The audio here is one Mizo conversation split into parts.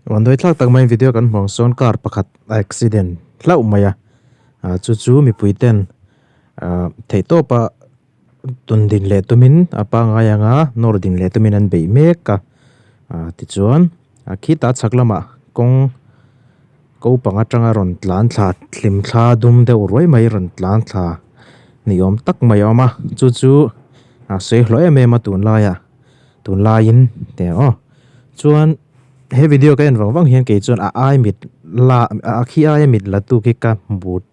Van dawi thlak tak maiin video kan hmuh ang sawn car pakhat a accident hlauh mai a ah chu chu mipui ten ah theihtawp a tun din leh tumin a pangngai anga nawr din leh tumin an beih mek a ah tichuan a khitah chhak lamah kawng ko pang atanga rawn tlan thla hlim thla dum deuh ruai mai rawn tlan thla ni awm tak mai a awm a chu chu a sawi hlawh em em a tunlaiah tunlaiin teh aw chuan he video ka en vang vang hian kei chuan a ai mit la a khi aia mit la tu khi ka hmu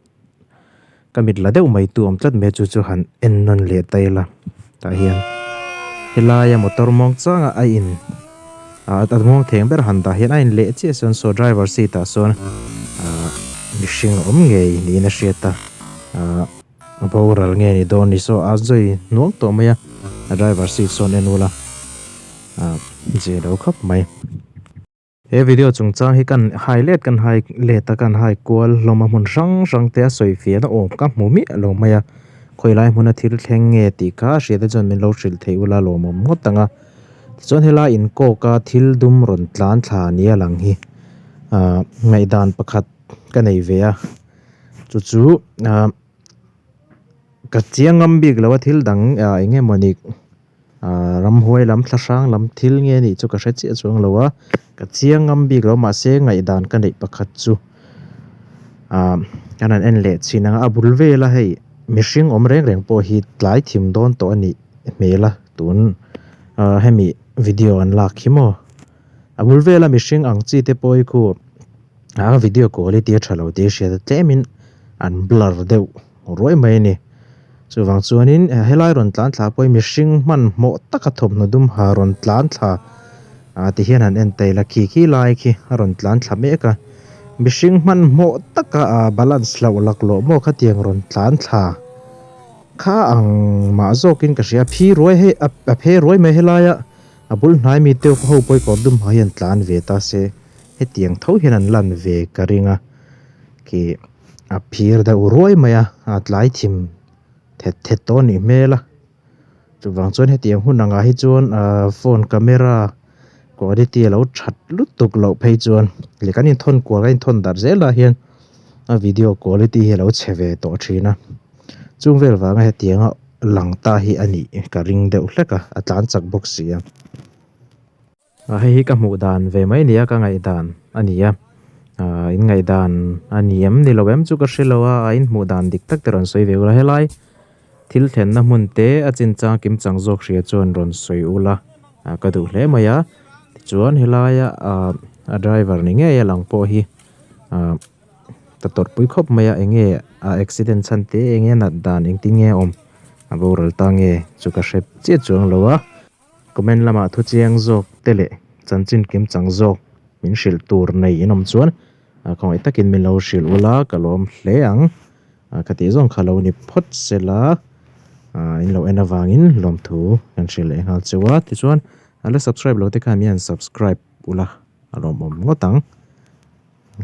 Ka mit la deuh mai tu awm tlat mai chu chu han en nawn leh ta ila tah hian helaia motor muang changa a in ah a muang theng ber han dah hian a in leh chiah chuan saw driver seat ah sawn ah mihring a awm ngei niin a hriat a ah a boral nge ni dawn ni saw a zui hnuang tawh mai a a driver seat sawn en ula ah zir lo khawp mai. He video chungchang hi kan hai let kan hai let a kan hai kual hlawm a hmun hrang hrang te a sawi fiahna awm ka hmu miah lo mai a khawilai hmuna thil thleng nge tih kha a hriat te chuan min lo hrilh theih ula lawmawm ngawt ang a tichuan helai inkawk a thil dum rawn tlan thla nia lang hi ah ngaihdan pakhat ka nei ve a chu chu ah ka chiang ngam bik lo a thil dang ah eng emawni. Ahh ramhuai lam thla hrang lam thil nge anih chu ka hre chiah chuang lo a ka chiang ngam bik lo mahse ngaihdan ka neih pakhat chu ahh kan han en leh chhin ang a a bul vel a hei mihring awm reng reng pawh hi tlai thim dawn tawh a nih hmel a tun ahh hemi video an lak hi maw a bul vel a mihring ang chi te pawh hi khu a video quality a tha lo tih a hriat a tlem in an blur deuh. Ruai mai a ni. Chuvang chuanin helai rawn tlan thla pawhin mihring hmanhmawh taka thawmhnaw dum ha rawn tlan thla ah ti hian han en ta ila khi khi lai khi a rawn tlan thla mek a. Mihring hmanhmawh taka ah balance hlauh laklawh maw khatiang rawn tlan thla kha ang mah zawkin ka hria a phi ruai hei a phe ruai mai helaia a bul hnai mi te ho pawh hi kawr dum ha hian tlan ve ta se hetiang tho hian an lan ve ka ring a khi. A phir deuh ruai mai a, a tlai thim thet thet tawh a nih hmel a, chuvang chuan hetiang hun angah hi chuan ahh phone camera quality a lo that lutuk loh phei chuan leh kan inthawn kual kan inthawn darh zel ah hian a video quality hi a lo chhe ve tawh thin a, chung vel vanga hetianga lang ta hi a nih ka ring deuh hlek a, a tlan chak bawk si a. Ah hei hi ka hmuh dan ve mai nia ka ngaihdan a ni a ah in ngaihdan a ni em ni lo em chu ka hre lo a a in hmuh dan dik tak te rawn sawi ve ula helai thil thlenna hmun te a chinchang kim chang zawk hria chuan rawn sawi ula ah ka duh hle mai a tichuan helaia ah a driver ni ngei a lang pawh hi ah ka tawrhpui khawp mai a eng nge a accident chhan te eng nge nat dan engtin nge a awm a boral ta nge chu ka hre chiah chuang lo a. Comment lamah thu chiang zawk te leh chanchin kim chang zawk min hrilh tur nei in awm chuan khawngaih takin min lo hrilh ula ka lawm hle ang. Ka tih zawng kha lo ni phawt sela in lo en avangin lawmthu kan hrilh leh nghal cheu a. Tichuan a la subscribe lo te khan mi han subscribe ula a lawmawm ngawt ang.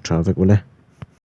Tha vek ule.